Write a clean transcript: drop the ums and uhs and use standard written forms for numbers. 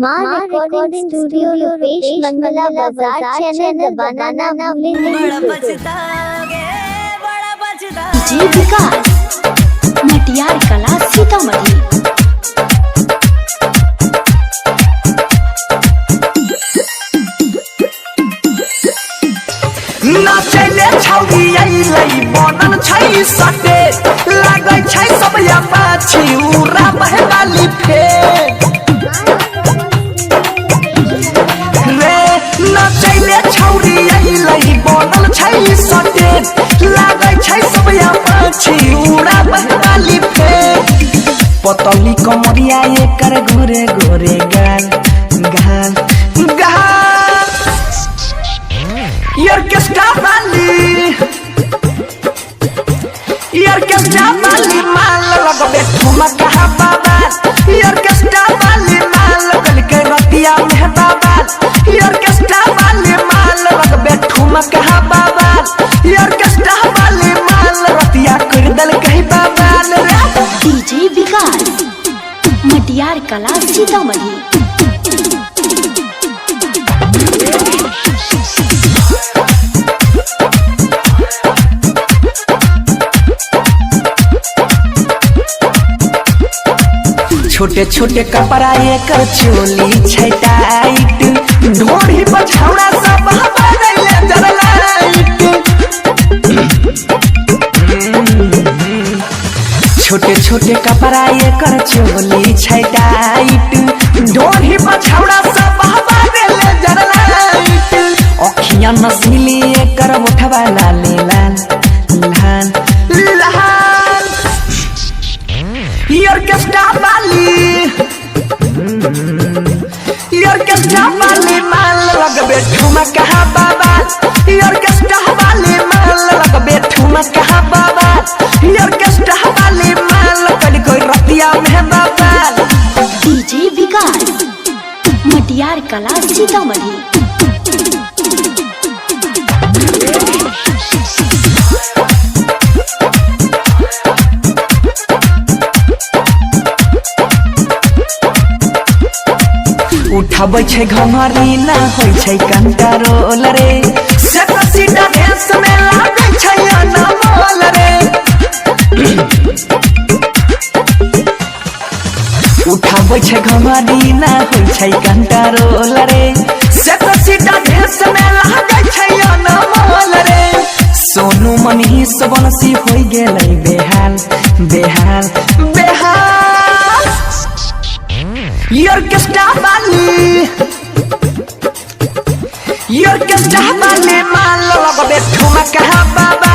माँ recording studio Rupesh Mangala बाजार channel दबाना ना भूलें नहीं बड़ा दोस्तों। पछताओगे, बड़ा पछताओगे। डीजे विकास, मटियार कला सीतामढ़ी। नाचैले छौरी अइलै बनल छै सटे, लागै छै सब पाछी उड़ा बहवाली फेर रे। नाचैले छौरी अइलै बनल छै सटे, लागै छै सब पाछी उड़ा बहवाली फेर। पतली कमरिया एकर गोरे गोरे गाल गाल गाल, ऑर्केस्ट्रा वाली, ऑर्केस्ट्रा वाली माल लगबे ठुमका बाबा। ऑर्केस्ट्रा वाली माल कल के रतिया में बाबा। ऑर्केस्ट्रा वाली माल लगबे ठुमका बाबा। ऑर्केस्ट्रा वाली माल रतिया कर दल कहीं बाबा रे। डीजे विकास, मटियार कला सीतामढ़ी। छोटे छोटे कपड़ा एकर चोली छै टाइट, ढोरी पर छौड़ा सब बदले जरलाइट। छोटे छोटे कपड़ा एकर चोली छै टाइट, ढोरी पर छौड़ा सब बदले जरलाइट। अखियां नसीली एकर उठवा लाल लाल लाल लाल, ऑर्केस्ट्रा वाली, ऑर्केस्ट्रा वाली माल लगबे ठुमका बाबा। ऑर्केस्ट्रा वाली माल लगबे ठुमका बाबा। ऑर्केस्ट्रा वाली माल कल कोई रतिया में बाबा। डीजे विकास, मटियार कला सीतामढ़ी। उठाबै छै घंघरी ना होइ छै कंट्रोल रे, सेक्सी ड्रेस में लागै छै अनमोल रे। उठाबै छै घंघरी ना होइ छै कंट्रोल रे, सेक्सी ड्रेस में लागै छै अनमोल रे। सोनू मनीष बनसी होइ गेलै बेहाल बेहाल बेहाल, ऑर्केस्ट्रा वाली, ऑर्केस्ट्रा वाली माल लगबे ठुमका बाबा।